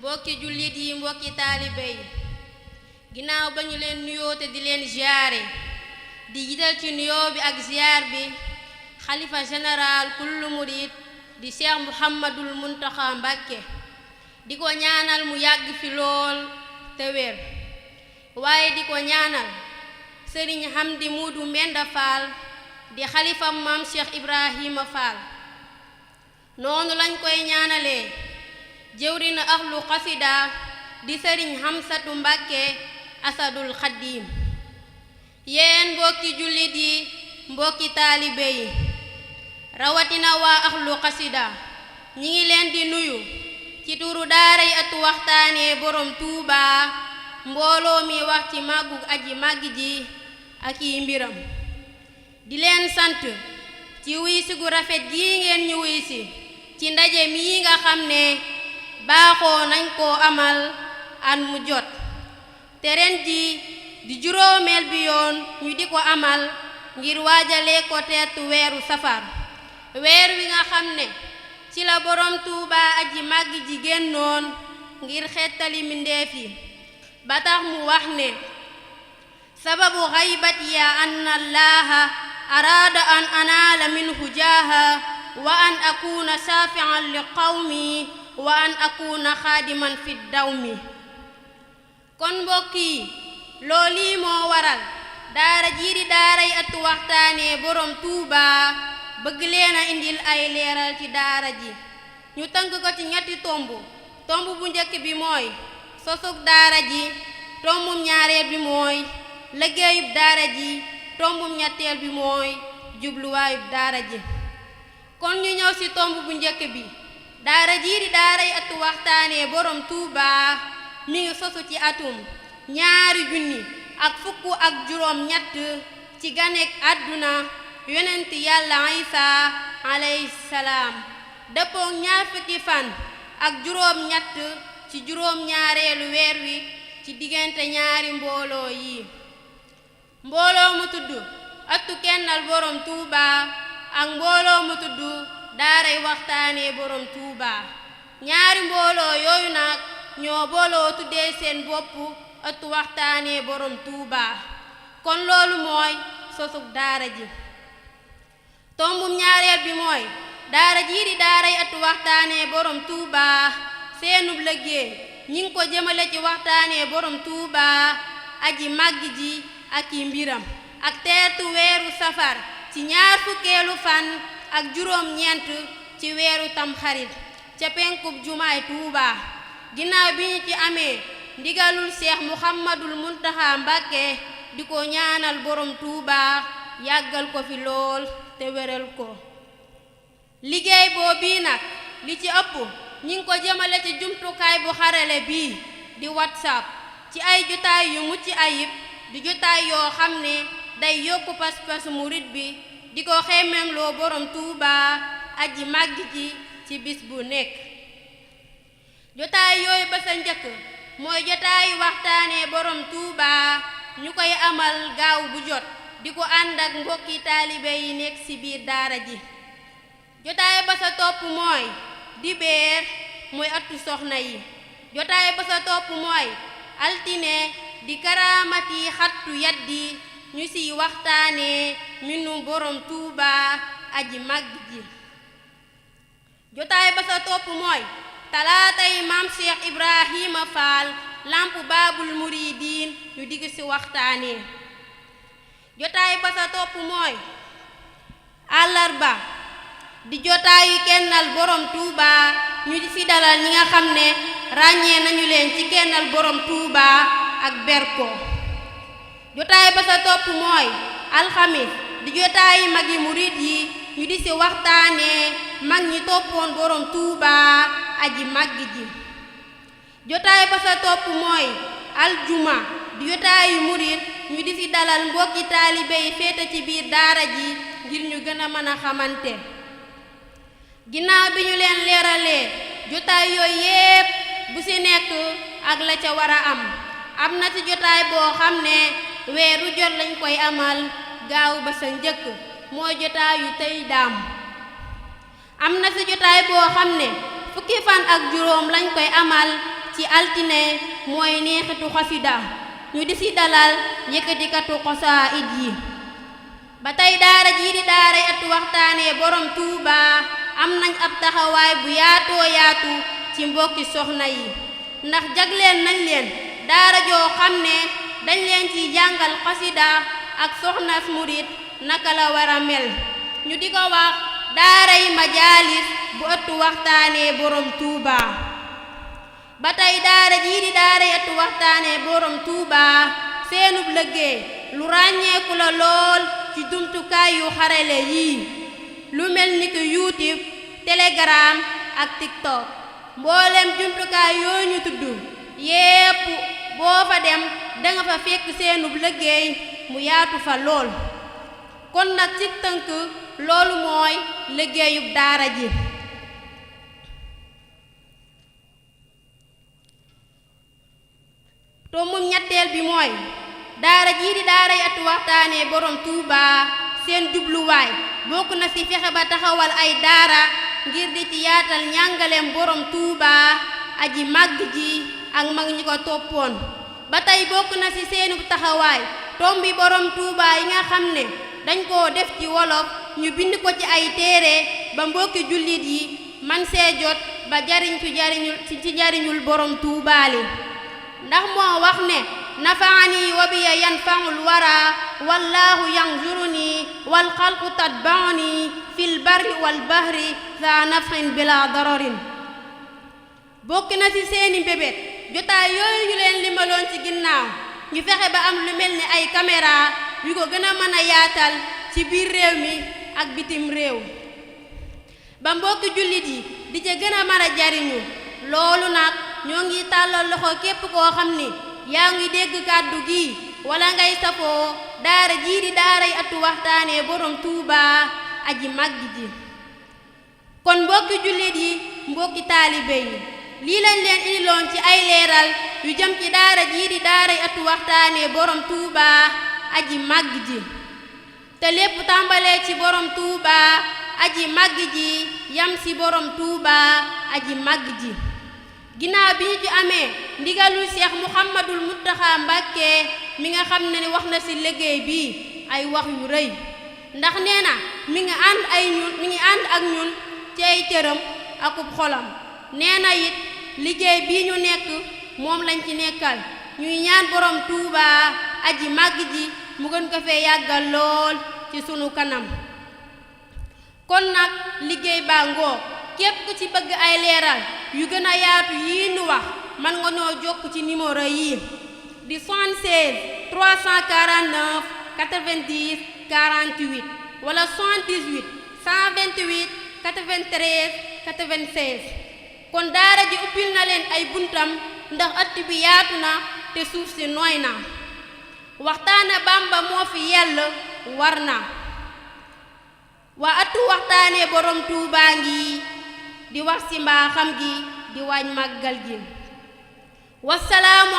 mbokki jullit yi mbokki taalibe yi ginnaaw ba ñu leen nuyoo te di leen ziyaare di jiital ci nuyoo bi ak ziyaar bi xalifa général kullu murid di Cheikh Mouhamadul Muntaxa Mbàkke di ko ñaanal mu yàgg fi lool te wér waaye di ko ñaanal sëriñ Hamdi Muudu Mbenda Fall di xalifa maam Cheikh Ibrahima Fall noonu lañ koy ñaanalee jëwrinu ahlu xasida di sëriñ Hamsatu Mbàkke asadul xaddiim yéen mbokki jullit yi mbokki taalibe yi rawatina waa ahlu xasida ñi ngi leen di nuyu ci turu daaray atu waxtaanee borom Tuuba mbooloo mi wax ci màggu aji màgg ji ak yi mbiram di leen sant ci wuysi gu rafet gi ngeen ñu wuysi ci ndaje mi nga xam ne baaxoo nañ koo amal at mu jot te ren ji di juróomeel bi yoon ñu di ko amal ngir waajale ko teetu weeru safar weer wi nga xam ne ci la borom Tuuba aji màgg ji génnoon ngir xettali mbindeef yi ba tax mu wax ne sababu xaybati ya anna allaha araada an anaala minhu jaaha wa an akuna shafi'an li qawmi wa an akuna xaadiman fi dawmi kon mbokk yi loolu moo waral daara jii di daaray atu waxtaanee borom Tuuba bëgg leen a indil ay leeral ci daara ji ñu tënk ko ci ñetti tomb bu njëkk bi mooy sosug daara ji tombum ñaareel bi mooy liggéeyub daara ji tombum ñetteel bi mooy jubluwaayub daara ji kon ñu ñëw ci tomb bu njëkk bi daara jii di daaray atu waxtaanee borom Tuuba mi ngi sosu ci atum 2023 ci ganek àdduna yonent yàlla Isa alayhi salaam dëppook 20 fan ak juróom-ñett ci juróom-ñaareelu weer wi ci diggante ñaari mbooloo yi mbooloo mu tudd ëttu kennal borom Tuuba ak mbooloo mu tudd daaray waxtaanee borom Tuuba ñaari mbooloo yooyu nag ñoo booloo tuddee seen bopp ëttu waxtaanee borom Tuuba kon loolu mooy sosug daara ji tombum ñaareel bi mooy daara jii di daaray ëttu waxtaanee borom Tuuba seenub liggéey ñi ngi ko jëmale ci waxtaanee borom Tuuba aji màgg ji ak yi mbiram ak teertu weeru safar ci 20 fan ak juróom-ñeent ci weeru tamxarit ca penkub jumaay Tuuba ginnaaw bi ñu ci amee ndigalul Cheikh Mouhamadul Muntaxa Mbàkke di ko ñaanal borom Tuuba yàggal ko fi lool te wéral ko liggéey boobu nag li ci ëpp ñi ngi ko jëmale ci jumtukaay bu xarale bii di WhatsApp ci ay jotaay yu mucc ayib di jotaay yoo xam ne day yokku pas-pas murit bi di ko xemmemloo borom Tuuba aji màgg ji ci bis bu nekk jotaay yooyu ba sa njëkk mooy jotaayu waxtaanee borom Tuuba ñu koy amal gaaw bu jot di ko ànd ak mbokki taalibe yi nekk ci biir daara ji jotaay ba sa topp mooy dibeer mooy ëttu soxna yi jotaay ba sa topp mooy altine di karaamati xattu yaddi ñu ciy waxtaanee mbindum borom Tuuba aji màgg ji jotaay ba sa topp mooy talaatay maam Cheikh Ibrahima Fall lamp baabul muridiin ñu digg ci waxtaanee jotaay ba sa topp mooy àllarba di jotaayu kennal borom Tuuba ñu di ci dalal ñi nga xam ne ràññee nañu leen ci kennal borom Tuuba ak berko jotaay ba sa topp mooy alxamis di jotaayu magi murid yi ñu di ci waxtaanee mag ñi toppoon borom Tuuba aji màgg ji jotaay ba sa topp mooy aljuma di jotaayu murid ñu di ci dalal mbokki taalibe yi féete ci biir daara ji ngir ñu gën a mën a xamante ginnaaw bi ñu leen leeralee jotaay yooyu yépp bu ci nekk ak la ca war a am na ci jotaay boo xam ne weeru jot lañ koy amal gaaw ba sa njëkk mooy jotaayu tey daam am na ci jotaay boo xam ne fukki fan ak juróom lañ koy amal ci altine mooy neexitu xasida ñu di ci dalal yëkkatikatu xasaayid yi. ba tey daara jii di daaray ëttu waxtaanee borom Tuuba am nañ ab taxawaay bu yaatoo yaatu ci mbokki soxna yi ndax jagleel nañ leen daara joo xam ne dañ leen ci jàngal xasida ak soxnas murit naka la war a mel ñu di ko wax daaray majaalis bu ëttu waxtaanee borom Tuuba. ba tey daara jii di daaray ëttu waxtaanee borom Tuuba seenub liggéey lu ràññeeku la lool ci jumtukaay yu xarale yii lu mel ni ki YouTube Telegram ak TikTok mboolem jumtukaay yoo ñu tudd yépp boo fa dem danga fa fekk seenub liggéey mu yaatu fa lool. kon nag ci tënk loolu mooy liggéeyub daara ji. tombum ñetteel bi mooy daara jii di daaray ëttu waxtaanee borom Tuuba seen jubluwaay bokk na ci fexe ba taxawal ay daara ngir di ci yaatal njàngaleem borom Tuuba aji màgg ji ak mag ñi ko toppoon. ba tey bokk na ci seenu taxawaay tombi borom Tuuba yi nga xam ne dañ koo def ci wolof ñu bind ko ci ay téere ba mbokki jullit yi man see jot ba ci jariñul borom Tuuba li ndax moo wax ne nafaani wa biya yanfaul wara wallahu yanzuruni wal xalqu tatbauni fil barri wal bahri za nafin bila dararin. bokk na ci seeni mbébét jotaay yooyu ñu leen limaloon ci ginnaaw ñu fexe ba am lu mel ni ay caméra yu ko gën a mën a yaatal ci biir réew mi ak bitim réew ba mbokki jullit yi di ca gën a mën a jariñu. loolu nag ñoo ngi tàllal loxo képp koo xam ni yaa ngi dégg kàddu gi wala ngay safoo daara jii di daaray ëttu waxtaanee borom Tuuba aji màgg ji. kon mbokki jullit yi mbokki taalibe yi lii lañ leen indiloon ci ay leeral yu jëm ci daara jii di daaray ëttu waxtaanee borom Tuuba aji màgg ji te lépp tàmbalee ci borom Tuuba aji màgg ji yam ci borom Tuuba aji màgg ji. ginnaaw bi ñu ci amee ndigalul Cheikh Mouhamadul Muntaxa Mbàkke mi nga xam ne wax na ci liggéey bi ay wax yu rëy ndax nee na mi ngi ànd ak ñun ci ay cëram akub xolam. nee na it liggéey bii ñu nekk moom lañ ci nekkal ñuy ñaan borom Tuuba aji màgg ji mu gën ko fee yàggal lool ci sunu kanam. kon nag liggéey baa ngoo képp ku ci bëgg ay leeral yu gën a yaatu yii nu wax man nga ñoo jokk ci numéro yii di 76 349 90 48 wala 78 128 93 96. kon daara ji ubbil na leen ay buntam ndax ëtt bi yaatu na te suuf si nooy na waxtaane Bàmba moo fi yell war na waa ëttu waxtaanee borom Tuuba ngi di wax ci mbaaxam gi di waaj màggal gi. wasalaamu